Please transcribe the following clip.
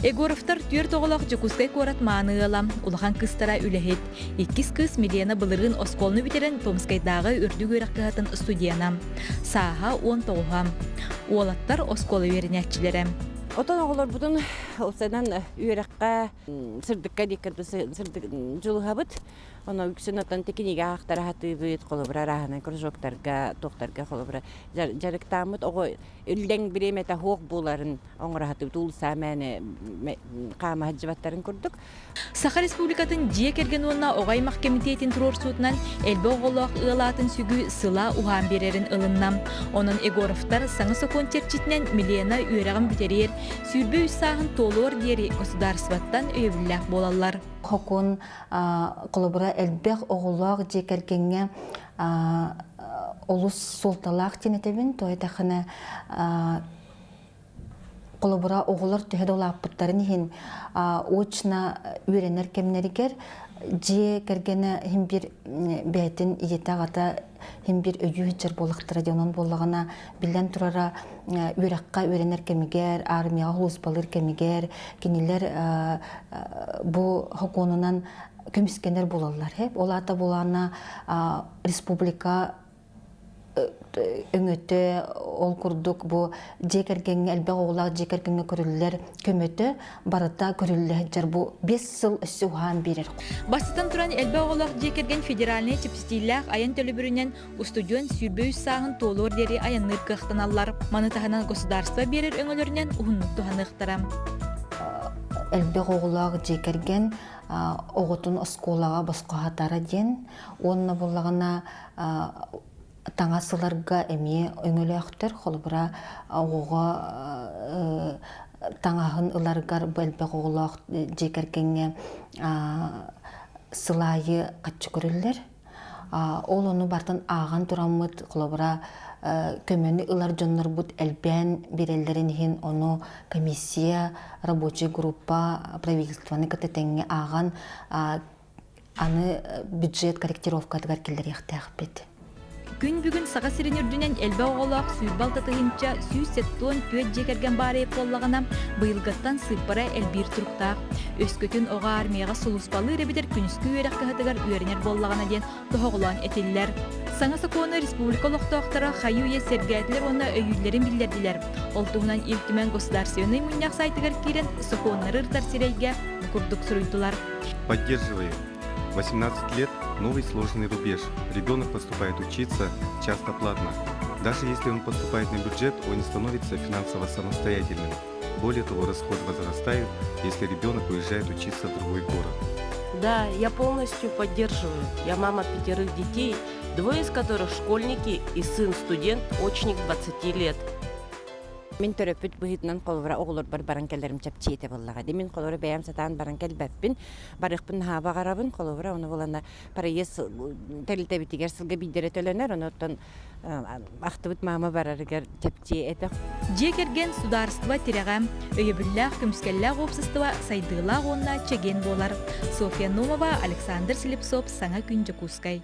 Егоровтар түөрт оҕолоох Дьокуускай куорат мааны ыала, улахан кыыстара үлэһит. Иккис кыыс Милена былырыын оскуоланы бүтэрэн Томскайдааҕы үрдүк үөрэх кыһатын студена. Сааһа 19-а. Уолаттар оскуола үөрэнээччилэрэ. Отон оҕолорбутун уопсайынан үөрэххэ сырдыкка диэккэ сырдык дьулуһабыт. Ону үксүн оттон кинигэ аахтара сатыыбыт, холобура арааһынан кружоктарга, туохтарга холобура дьарыктааммыт оҕо иллэҥ бириэмэтэ суох буоларын оҥоро сатыыбыт, уулусса мээнэ хаама сылдьыбаттарын курдук. Саха Республикатын дьиэ кэргэн уонна оҕо аймах кэмитиэтин туруорсуутунан элбэх оҕолоох ыал аатын сүгүү сыла уһаан биэрэрин ылынна. Онон Егоровтар саҥа сокуон чэрчитинэн Милена үөрэҕин бүтэриэр, 23 сааһын туолуор диэри государствоттан өйөбүллээх буолаллар. Хокун холобура элбэх оҕолоох дьиэ кэргэҥҥэ олус суолталаах диэн этэбин. Тоҕо этэххинэ холобура оҕолор төһө да улааппыттарын иһин очно үөрэнэр кэмнэригэр дьиэ кэргэнэ иһин бир бэйэтин ийэтэ аҕата иһин бир өйүү сылдьар буоллахтара диэн онон буоллаҕына биллэн турара үөрэххэ үөрэнэр кэмигэр армияҕа сулууспалыыр кэмигэр кинилэр бу сокуонунан көмүскэнэр буолаллар ол аата буолаана республика өҥөтө ол курдук бу дьиэ кэргэҥҥэ элбэх оҕолоох дьиэ кэргэҥҥэ көрүллэр көмөтө барыта көрүллэ сылдьар бу 5 сыл өссө уһаан биэрэр. Бастатан туран элбэх оҕолоох дьиэ кэргэн федеральнай чэпчэтиилээх айан төлөбүрүнэн устудьуон 23 сааһын туолуор диэри айанныыр кыахтаналлар. Маны таһынан государство биэрэр өҥөлөрүнэн уһуннук туһаныахтара. Элбэх оҕолоох дьиэ кэргэн оҕотун оскуолаҕа босхо аһатара диэн уонна буоллаҕына таҥас ыларга эмиэ өҥөлөөхтөр. Холобура, оҕоҕо таҥаһын ыларгар бу элбэх оҕолоох дьиэ кэргэҥҥэ сыл аайы хаччы көрүллэр. Ол ону барытын ааҕан тураммыт, холобура, көмөнү ылар дьоннорбут элбээн биэрэллэрин иһин ону комиссия, рабочая группа правительствоны кытта тэҥҥэ ааҕан аны бюджет корректировкатыгар киллэриэхтээхпит. Күн бүгүн Саха сирин үрдүнэн элбэх оҕолоох 26 174 дьиэ кэргэн баар буоллаҕына, быйылгыттан сыыппара элбиир туруктаах. Өскөтүн оҕо армияҕа сулууспалыыр эбэтэр күнүскү үөрэх кыһатыгар үөрэнэр буоллаҕына диэн тоһоҕолоон этиллэр. Саҥа сокуону республика олохтоохторо хайыы-үйэ сэргээтилэр уонна өйүүллэрин биллэрдилэр. Ол туһунан Ил Түмэн Государственнай мунньах сайтыгар киирэн сокуоннары ырытар сирэйгэ бу курдук суруйдулар. Поддерживаю. 18 лет – новый сложный рубеж. Ребенок поступает учиться, часто платно. Даже если он поступает на бюджет, он не становится финансово самостоятельным. Более того, расходы возрастают, если ребенок уезжает учиться в другой город. Да, я полностью поддерживаю. Я мама пятерых детей, двое из которых школьники и сын студент, очник 20 лет. Мин төрөппүт быһыытынан холобура оҕолорбор баран кэлэрим чэпчиэтэ буоллаҕа дии. Мин холобура бэйэм сатаан баран кэлбэппин. Барыахпын наһаа баҕарабын. Холобура ону булана проезд тэрилтэбитигэр сылга биирдэрэ төлөнөр. Онуттан ахтыбыт маама барарыгар чэпчиэ этэ. Дьиэ кэргэн судаарыстыба тирэҕэ, өйөбүллээх, көмүскэллээх уопсастыба сайдыылаах уонна чэгиэн буолар. Софья Номова, Александр Слепцов, Саҥа күн Дьокуускай.